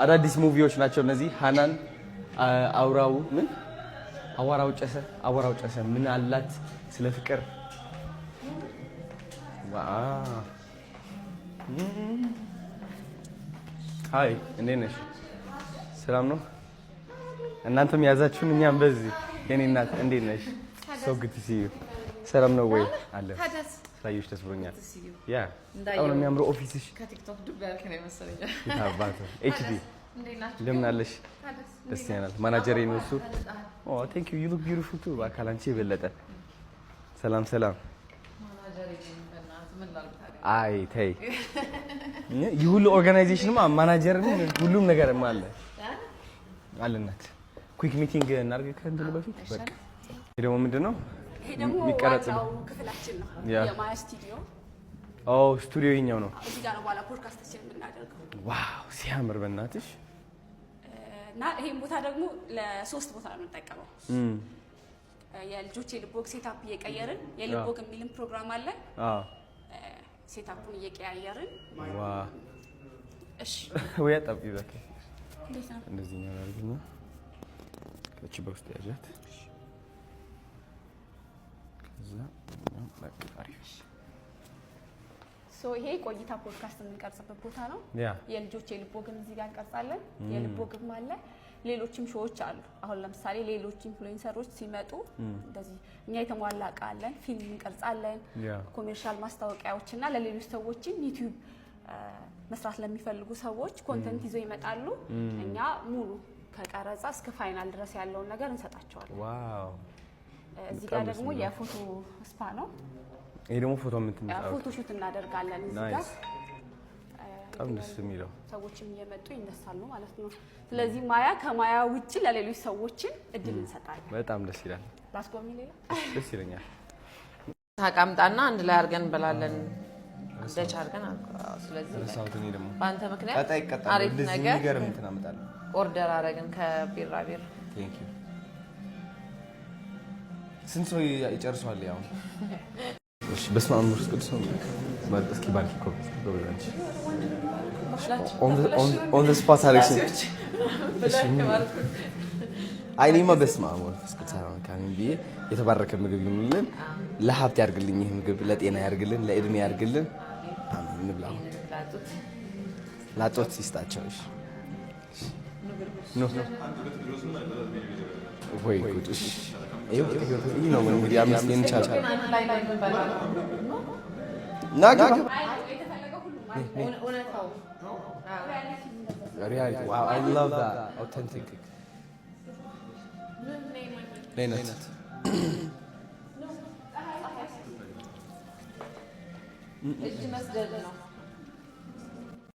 አዳዲስ movie ዎች ናቸው እነዚህ። ሃናን አውራው ምን አዋራው ጨሰ፣ አዋራው ጨሰ ምን አላት ስለ ፍቅር። Wow! Hi፣ እንዴት ነሽ? ሰላም ነው? እናንተም ያዛችሁን እኛም በዚህ። የኔ እናት እንዴት ነሽ? So good to see you። ሰላም ነው ወይ? አለ ስላየሁሽ ደስ ብሎኛል። Yeah፣ በጣም ነው የሚያምረው office ሽ። ከቲክቶክ ዱብ ያልክ ነው የመሰለኝ። አባቱ HD እንደምን አለሽ? ደስ ይላል። ማናጀሬ ነው እሱ። Oh, thank you, you look beautiful too። በአካል አንቺ የበለጠ። ሰላም ሰላም። አይ ተይ፣ ይህ ሁሉ organization ማ ማናጀርም ሁሉም ነገርም አለ አለናት። Quick meeting እናድርግ ከእንትኑ በፊት በቃ። ይሄ ደግሞ ምንድን ነው? ይሄ ደግሞ የሚቀረጽ ዋናው ክፍላችን ነው። የማያ ስቱዲዮ። Oh፣ ስቱዲዮ ይኸኛው ነው። እዚህ ጋር ነው በኋላ ፖድካስታችን የምናደርገው። Wow፣ ሲያምር በእናትሽ። እና ይሄን ቦታ ደግሞ ለሶስት ቦታ ነው የምንጠቀመው። የልጆች የልብ ወግ setup እየቀየርን፣ የልብ ወግ የሚልም ፕሮግራም አለ። Setup ኡን እየቀያየርን። እሺ። ወይ አጣብቂ በቃ። እንዴት ነው? እንደዚህ ነው ያደርግና ከቺ በውስጥ ያዣት። ከዛ በቃ አሪፍ። So ይሄ ቆይታ ፖድካስት የምንቀርጽበት ቦታ ነው። የልጆች የልብ ወግም እዚህ ጋር እንቀርጻለን። የልብ ወግም አለ። ሌሎችም show ዎች አሉ። አሁን ለምሳሌ ሌሎች influencer ኦች ሲመጡ እንደዚህ እኛ የተሟላ እቃ አለን፣ ፊልም እንቀርጻለን፣ commercial ማስታወቂያዎች እና ለሌሎች ሰዎችም ዩቲዩብ መስራት ለሚፈልጉ ሰዎች content ይዘው ይመጣሉ። እኛ ሙሉ ከቀረጻ እስከ final ድረስ ያለውን ነገር እንሰጣቸዋለን። እዚህ ጋር በጣም ደስ ደግሞ የሚለው። የፎቶ spa ነው። ይሄ ደግሞ ፎቶ የምትነሳው Photo shoot እናደርጋለን እዚህ ጋር። Nice፣ በጣም ደስ የሚለው። ሰዎችም እየመጡ ይነሳሉ ማለት ነው። ስለዚህ ማያ ከማያ ውጭ ለሌሎች ሰዎችም እድል እንሰጣለን። በጣም ደስ ይላል። ላስጎብኝ ሌላ። ደስ ይለኛል። ታቃምጣና አንድ ላይ አድርገን እንበላለን። ደች አድርገን አልኩ። አዎ፣ ስለዚህ ረሳሁት እኔ ደግሞ። በአንተ ምክንያት ቀጣይ ይቀጣል። አሪፍ እንደዚህ ነገር የሚገርም እንትን አመጣለሁ። Order አደረግን ከቢራቢር። Thank you። ስንት ሰው ይጨርሰዋል? ያው እሺ። በስመ አብ ወመንፈስ ቅዱስ። እስኪ ባርኪ እኮ ጎበዝ አንቺ። On the spot አደረግሽኝ። አይ እኔማ በስመ አብ ወመንፈስ ቅዱስ አሐዱ አምላክ አሜን ብዬ የተባረከ ምግብ ይሁንልን። ለሀብት ያርግልኝ፣ ይህ ምግብ ለጤና ያርግልን፣ ለእድሜ ያርግልን። አሜን። እንብላ። አሁን ላጦት ይስጣቸው። እሺ ኖ ወይ ጉድ! እሺ ይኸው ይህ ነው እንግዲህ አምስት እንቻል ና ግባ። እውነታው Reality. Wow, I love that. Authentic. ነይነት። እጅ መስደድ ነው።